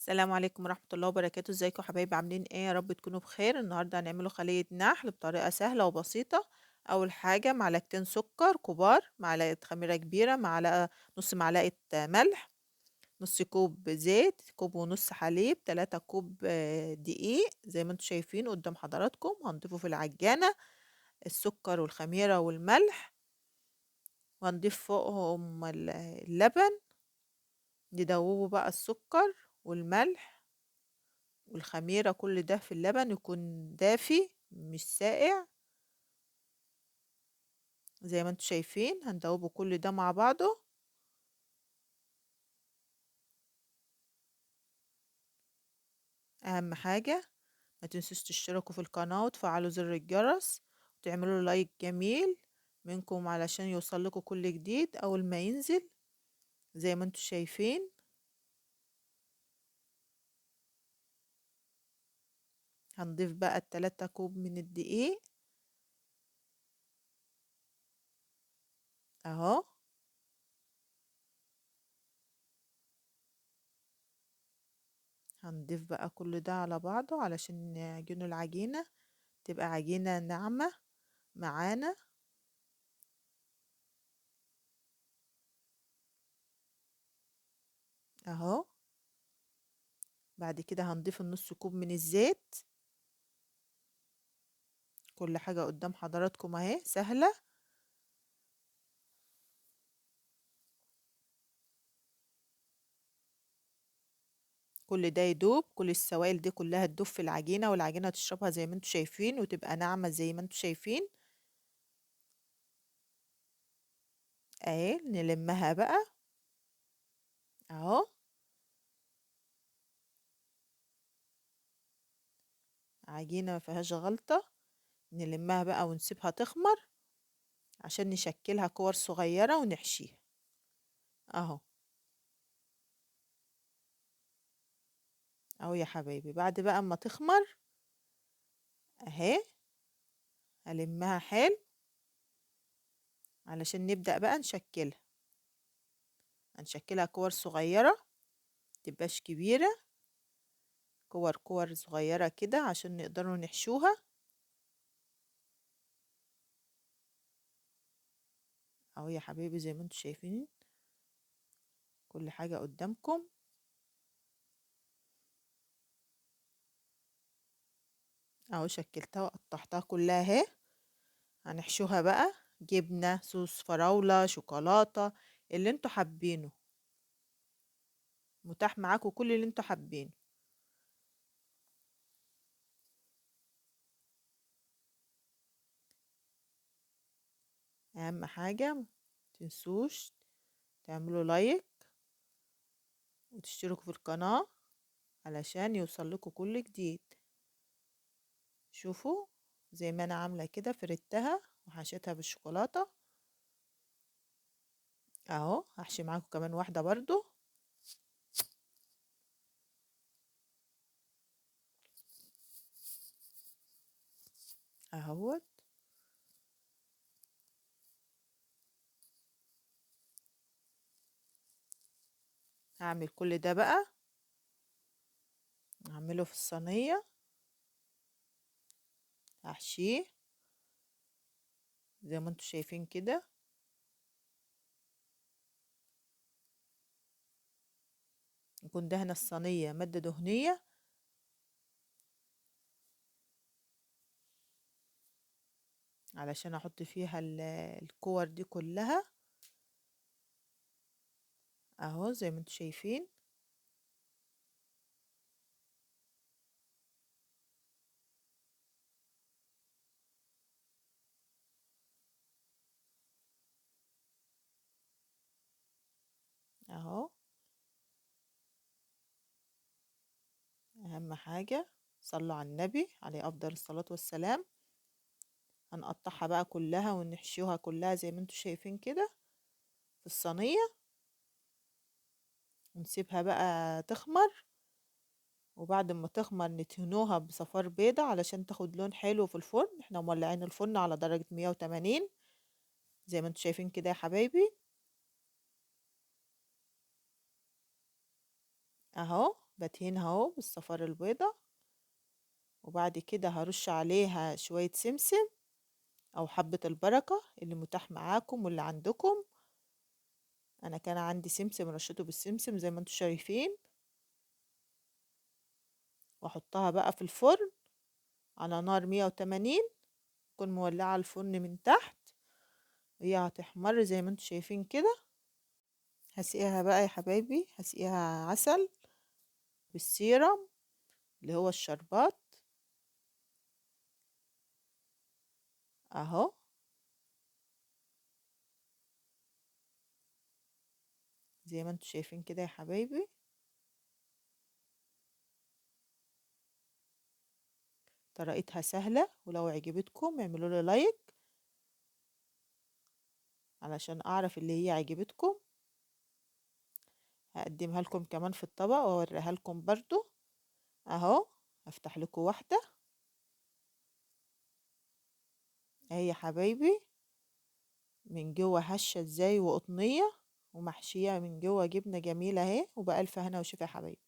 السلام عليكم ورحمة الله وبركاته. ازيكم حبايبي؟ عاملين ايه؟ يا رب تكونوا بخير. النهاردة هنعمله خلية نحل بطريقة سهلة وبسيطة. اول حاجة معلقتين سكر كبار، معلقة خميرة كبيرة، معلقة، نص معلقة ملح، نص كوب زيت، كوب ونص حليب، 3 كوب دقيق زي ما انتم شايفين قدام حضراتكم. هنضيفه في العجانة السكر والخميرة والملح، وهنضيف فوقهم اللبن. ندوبه بقى السكر والملح والخميرة، كل ده في اللبن يكون دافي مش ساقع زي ما انتم شايفين. هندوبه كل ده مع بعضه. اهم حاجة ما تنسوش تشتركوا في القناة وتفعلوا زر الجرس وتعملوا لايك جميل منكم علشان يوصل لكم كل جديد اول ما ينزل زي ما انتم شايفين. هنضيف بقى 3 كوب من الدقيق اهو. هنضيف بقى كل ده على بعضه علشان نعجنه العجينة تبقى عجينة ناعمة معانا. اهو. بعد كده هنضيف النص كوب من الزيت. كل حاجة قدام حضراتكم اهي سهلة. كل ده يدوب، كل السوائل دي كلها تدوب في العجينة، والعجينة تشربها زي ما انتم شايفين وتبقى ناعمة زي ما انتم شايفين اهي. نلمها بقى اهو. عجينة ما فيهاش غلطة. نلمها بقى ونسيبها تخمر عشان نشكلها كور صغيرة ونحشيها اهو. اهو يا حبايبي. بعد بقى اما تخمر اهي هلمها حلو علشان نبدأ بقى نشكلها. هنشكلها كور صغيرة متبقاش كبيرة، كور كور صغيرة كده عشان نقدروا نحشوها اهو يا حبايبي. زي ما انتم شايفين كل حاجة قدامكم. اهو شكلتها وقطعتها كلها اهي. هنحشوها بقى جبنة، صوص فراولة، شوكولاتة، اللي انتوا حابينه متاح معاكم، كل اللي انتوا حابينه. اهم حاجة متنسوش تعملوا لايك وتشتركوا في القناة علشان يوصل لكم كل جديد. شوفوا زي ما انا عاملة كده، فردتها وحشيتها بالشوكولاتة اهو. هحشي معاكم كمان واحدة برضو. اهوت. هعمل كل ده بقى، هعمله في الصينية، هحشيه زي ما انتوا شايفين كده. نكون دهنة الصينية مادة دهنية. علشان احط فيها الكور دي كلها اهو زي ما انتوا شايفين. اهو. اهم حاجة صلوا على النبي عليه افضل الصلاة والسلام. هنقطعها بقى كلها ونحشيها كلها زي ما انتوا شايفين كده في الصينية، ونسيبها بقى تخمر. وبعد ما تخمر ندهنوها بصفار بيضة علشان تاخد لون حلو في الفرن. احنا مولعين الفرن على درجة 180 زي ما انتوا شايفين كده يا حبايبي اهو. بدهنها اهو بالصفار البيضة، وبعد كده هرش عليها شوية سمسم او حبة البركة اللي متاح معاكم واللي عندكم. انا كان عندي سمسم رشيته بالسمسم زي ما انتم شايفين. واحطها بقى في الفرن على نار 180، اكون مولعة الفرن من تحت، وهي هتحمر زي ما انتم شايفين كده. هسقيها بقى يا حبايبي، هسقيها عسل بالسيرم اللي هو الشربات اهو، زي ما انتم شايفين كده يا حبايبي. طريقتها سهلة، ولو عجبتكم اعملوا لي لايك علشان اعرف اللي هي عجبتكم. هقدمها لكم كمان في الطبق واوريها لكم برضو اهو. هفتح لكم واحدة اهي يا حبايبي، من جوه هشة ازاي وقطنية ومحشية من جوه جبنة جميلة اهي. وبألف هنا وشفا يا حبايبي.